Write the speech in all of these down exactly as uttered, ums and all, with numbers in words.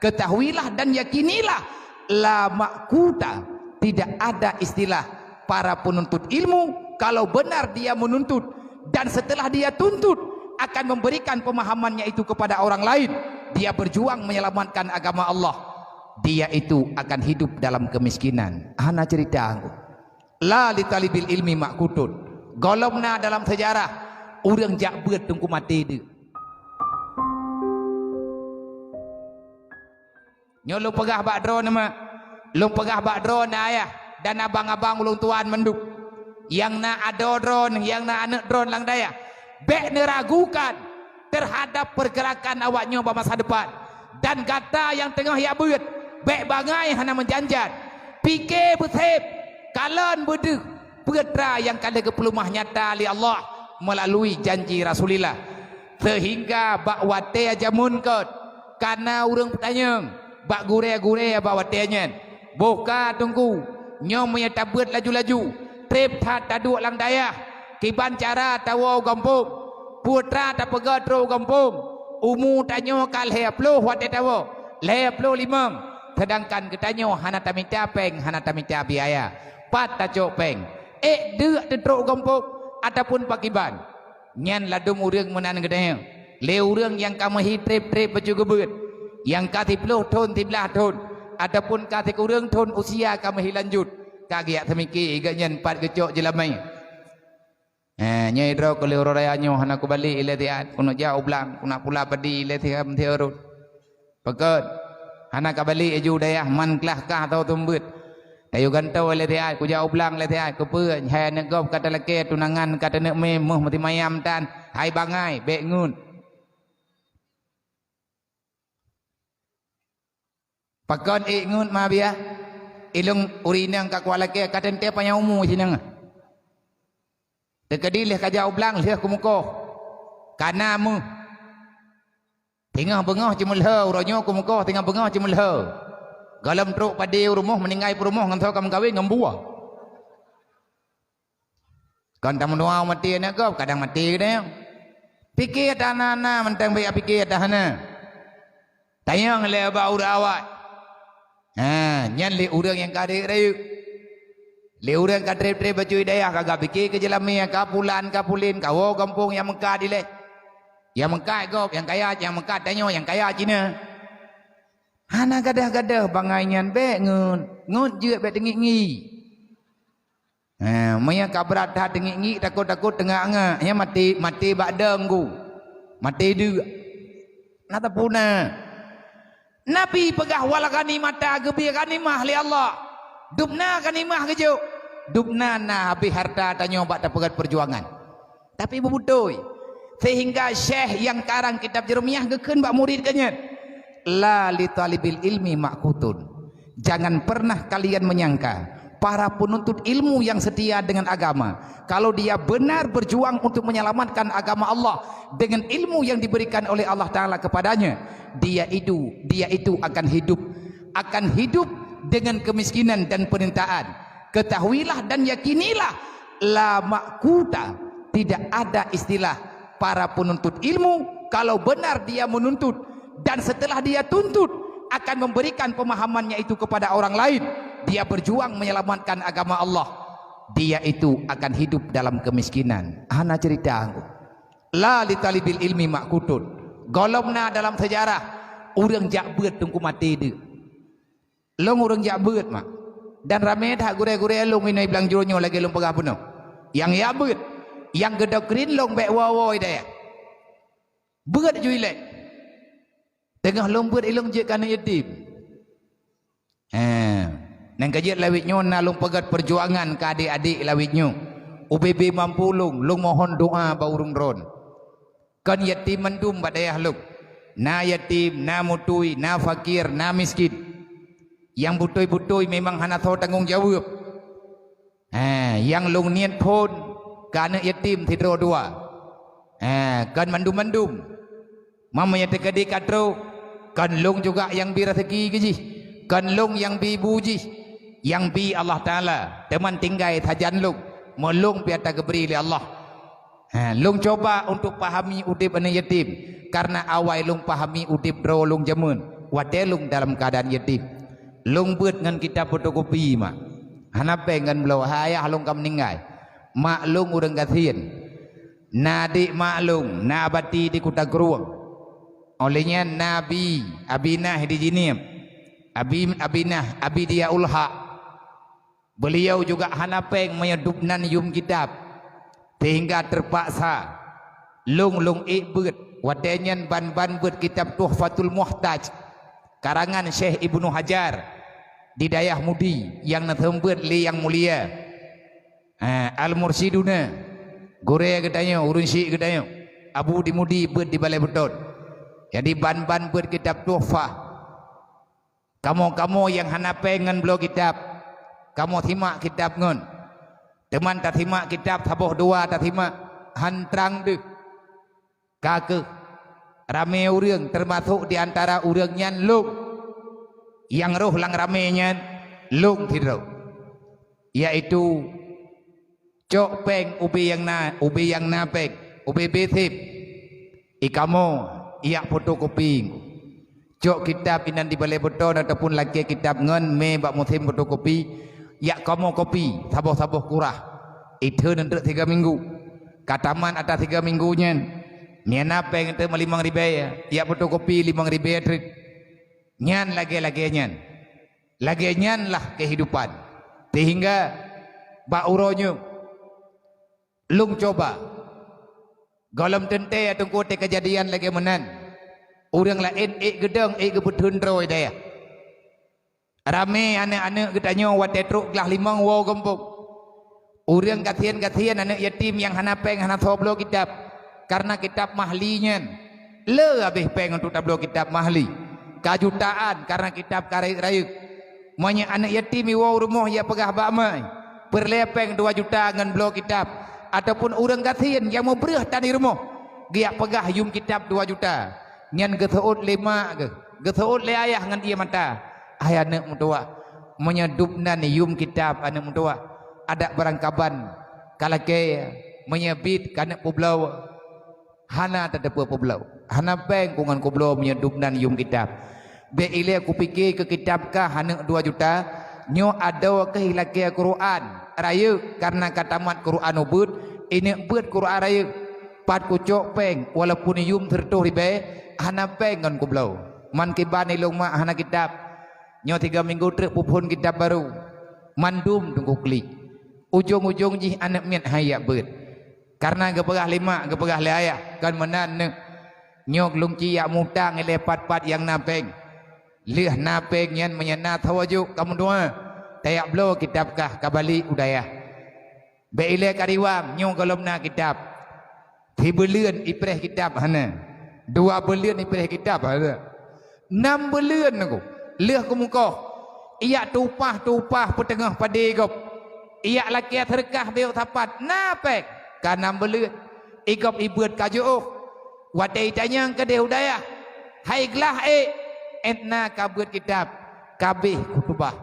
Ketahuilah dan yakinilah, la makuta, tidak ada istilah para penuntut ilmu kalau benar dia menuntut, dan setelah dia tuntut akan memberikan pemahamannya itu kepada orang lain, dia berjuang menyelamatkan agama Allah, dia itu akan hidup dalam kemiskinan. Hana cerita. La li talibil ilmi makutun. Gohlom na dalam sejarah ureuëng jak beuet teungku maté deuk. Nyoe lôn peugah bak droeneuh, mak. Lôn peugah bak droeneuh ayah dan abang-abang ulôn tuan mandum. Nyang na adoe droeneuh, nyang na aneuëk droeneuh lam dayah. Bék neuragukan terhadap pergerakan awaknyoe bak masa depan. Dan gata nyang teungoh jak beuet, bék bangai hana meujanjan. Pike beuseb, kalon beudeuh peue atra nyang ka lheueh geupeuleumah nyata lé Allah meulalu janji Rasulillah. Seuhingga bak watée jameun kon, ka na ureuëng peutanyong bak gurée-gurée bak watée nyan, "Boh ka, Teungku, nyoe meunyoe tabeuet laju-laju, treb that taduek lam dayah, kiban cara tawoe u gampông? Peue atra tapeugah trok u gampông? Umu tanyoe ka lhée ploh watée tawoe, lhée ploh limong, seudangkan geutanyoe hana tamita péng, hana tamita biaya. Pat tacok péng? Ék deuk teutrok u gampông ataupun pakiban?" Nyan ladôm ureuëng meunan geutanyoe. Lé ureuëng nyang ka meuhi treb-treb bacut geubeuet, nyang ka siploh thon, siblaih thon, ataupun ka sikureueng thon usia ka meuhi lanjut, ka geujak seumike geuhnyan pat geucok jeulamé. Eh, nyoe droe keu lheueh uroe raya nyoe hana kubalek ilée siat, keuneuk jak u blang, keuneuk pula padi ilée siat meusireut. Pakon? Hana kabalek aju dayah man klah kah tau tumbeuet. Tayue gantoe ilée siat, kujak u blang ilée siat, keupeue? Hai aneuëk gob ka talakée tunangan ka taneuk mé, meuh meusimayam tan, hai bangai, bék ngeut. Pakon ék ngeut ma biah? Ilong ureuëng inong ka kuat lakée ka teuntée panyang umu sineueng. Teukeudi lheueh kajak u blang lheueh keumeukoh. Kana meuh. Teungoh beungoh ceumeulhö, uroe nyoe keumeukoh teungoh beungoh ceumeulhö. Gohlom trok padé u rumoh meuninggai peurumoh ngon soe ka meukawen ngon buah. Kon tameudoa maté aneuëk gob, kadang maté keudeh. Pike ata na-na mantong bék pike ata hana. Tanyong lé bak ureuëng awai. Ha, nyan lé ureuëng nyang ka rayeuk-rayeuk. Lé ureuëng ka treb-treb bacut dayah ka gabike keu jeulamé ka pulan ka pulen ka woe gampông nyang meukat ilée. Nyang meukat gob, nyang kaya, nyang meukat tanyoe, nyang kaya Cina. Hana gadoh-gadoh bangai nyan bék ngeut, ngeut jeuet bék teungiek-ngiek. Ha, meunyoe ka brat that teungiek-ngiek takot-takot teungak-ngak, nyan maté, maté bak dong gu. Maté deuk. Na tapuna. Nabi peugah wal ghanimata geubri ghanimah lé Allah. Dubna ghanimah geujok. Dubna na habéh harta tanyoe bak tapeugét peujuangan. Tapi beubutôi. Sehingga syekh nyang karang kitab Jurumiyah geukheun bak murid geuh nyan, "La li talibil ilmi makutun." Jangan pernah kalian menyangka para penuntut ilmu yang setia dengan agama, kalau dia benar berjuang untuk menyelamatkan agama Allah dengan ilmu yang diberikan oleh Allah Ta'ala kepadanya, dia itu, dia itu akan hidup, akan hidup dengan kemiskinan dan penderitaan. Ketahuilah dan yakinilah, la makuta, tidak ada istilah para penuntut ilmu kalau benar dia menuntut dan setelah dia tuntut akan memberikan pemahamannya itu kepada orang lain, dia berjuang menyelamatkan agama Allah, dia itu akan hidup dalam kemiskinan. Hana cerita. La li talibil ilmi makutun. Gohlom na dalam sejarah ureuëng jak beuet teungku maté deuk. Lôn ureuëng jak beuet mak. Dan ramé that gurée-gurée lôn inai blang jroh nyoe lagée lôn peugah bunoe. Nyang jak beuet, nyang geudoktrin lôn bék woe-woe dayah. Beuet ju ilée. Teungoh lôn beuet ilôn jeuet keu aneuëk yatim. Eh, nyang ka jeuet lawét nyoe na lôn peugét peujuangan keu adék-adék lawét nyoe. Ubé-bé mampu lôn, lôn mohon doá bak ureuëng droen. Kon yatim mandum bak dayah lôn. Na yatim, na mutui, na fakir, na miskin. Nyang beutôi-beutôi memang hana soe tanggong jaweueb. Ha, nyang lôn niet phon keu aneuëk yatim sidroe dua. Ha, kon mandum-mandum. Meunyoe teukeudi ka trok, kon lôn juga nyang bi raseuki keu jih, kon lôn nyang bi bu jih, nyang bi Allah Ta'ala, teuma tinggai sajan lôn, meulôn pih ata geubri lé Allah. Ha, lôn cuba untuk pahami udeb aneuëk yatim, kareuna awai lôn pahami udeb droe lôn jameun. Watée lôn dalam keuadaan yatim, lôn beuet ngon kitab fotokopi mak. Hana péng ngon bloe, hai ayah lôn ka meuninggai. Mak lôn ureuëng gasien. Na adék mak lôn, na Abati di Kuta Krueng. Óh lheueh nyan na Abi, Abi Nah di Jeunieb. Abi, Abi Nah, Abi Diaul Haq. Beuliau juga hana péng meunyoe dubnan yum kitab, seuhingga teupaksa lôn, lôn ék beuet. Watée nyan ban-ban beuet kitab Tuhfatul Muhtaj, karangan Syekh Ibnu Hajar di Dayah Mudi nyang neuseumeubeuet lé Yang Mulia, eh, Al-Mursyiduna, gurée geutanyoe, ureuëng syiek geutanyoe, Abu di Mudi beuet di Balai Beutôn. Jadi ban-ban beuet kitab Tuhfah. Kamoe-kamoe nyang hana péng ngon bloe kitab, kamoe simak kitab ngon. Teuma tasimak kitab saboh dua tasimak, han trang deuh. Ka kheueh ramé ureuëng, teumasok di antara ureuëng nyan lôn. Nyang rôh lam ramé nyan lôn sidroe, yaitu cok péng ubé nyang na, ubé nyang na péng, ubé bé sép. Ikamoe, ijak fotokopi. Cok kitab inan di Balai Beutôn ataupun lakée kitab ngon mé bak musém fotokopi, ijak kamoe kopi saboh-saboh kurah. Itheun treuk tiga minggu. Ka tamat ata tiga minggu nyan, meunyo na péng teuma limong ribée, ijak fotokopi limong ribée treuk. Nyan lagée-lagée nyan. Lagée nyan lah kehidupan. Sehingga bak uroe nyoe, lôn cuba. Gohlom teuntée teungku teukeujadian lagée meunan. Ureuëng laén ék geudong, ék geupeutheun droe dayah. Ramé aneuëk-aneuëk geutanyoe watée trok glah limong woe gampông. Ureuëng gasien-gasien aneuëk yatim nyang hana péng hana soe bloe kitab, kareuna kitab mahli nyan. Le habéh péng untuk tabloe kitab mahli. Ka jutaan kareuna kitab ka rayeuk-rayeuk. Meunyoe aneuëk yatim iwoe u rumoh ijak peugah bak ma, peureulée péng dua juta ngon bloe kitab, ataupun ureuëng gasien nyang meubreeh tan di rumoh, geujak peugah yum kitab dua juta, nyan geuseuôt lé mak geuh, geuseuôt lé ayah ngon ié mata. Hai aneuëk meutuwah, meunyoe dubnan yum kitab aneuëk meutuwah, adak barangkaban ka lakée, meunyoe bit ka neuk peubloe. Hana tateupeue peubloe. Hana péng ku ngon kubloe meunyoe dubnan yum kitab. Bék ilée kupike keu kitab kah aneuëk dua juta, nyoe adoe keuh ilakée Quran rayeuk, kareuna ka tamat Quran ubeuet, ineuk beuet Quran rayeuk. Pat kucok péng, walaupun yum sireutôh ribée, hana péng ngon kubloe. Man kiban ilôn mak hana kitab. Nyoe tiga minggu treuk peuphon kitab barô. Mandum teungku klik. Ujong-ujong jih aneuëk miet han ijak beuet. Kareuna geupeugah lé mak, geupeugah lé ayah, kon meunan neuk. Nyoe lôn ci ijak mutang ilée pat-pat nyang na péng. Lheueh na péng nyan meunyo na saboh jok kamoe dua, tajak bloe kitab kah ka balek u dayah. Bék ilée ka riwang, nyoe gohlom na kitab. Sibuleuen ipreh kitab hana. Dua buleuen ipreh kitab hana. Nam buleuen nyoe, lheueh keumeukoh, ijak tupah-tupah peuteungoh padé gob. Ijak lakée seureukah bék sapat, na péng, ka nam buleuen. Igob ibeuet ka jiôh. Watée itanyong keudeh u dayah, hai glah ék, étna ka beuet kitab, ka abéh khutubah.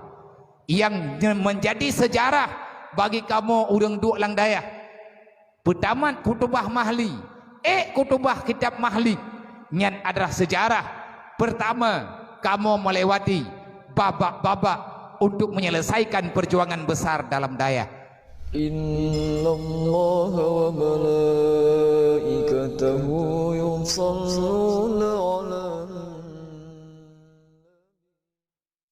Nyang menjadi sejarah bagi kamoe ureuëng duek lam dayah. Peutamat khutubah mahli, ék khutubah kitab mahli, nyan adalah sejarah pertama kamoe melewati babak-babak untuk menyelesaikan perjuangan besar dalam dayah. إن الله وملائكته يصلون على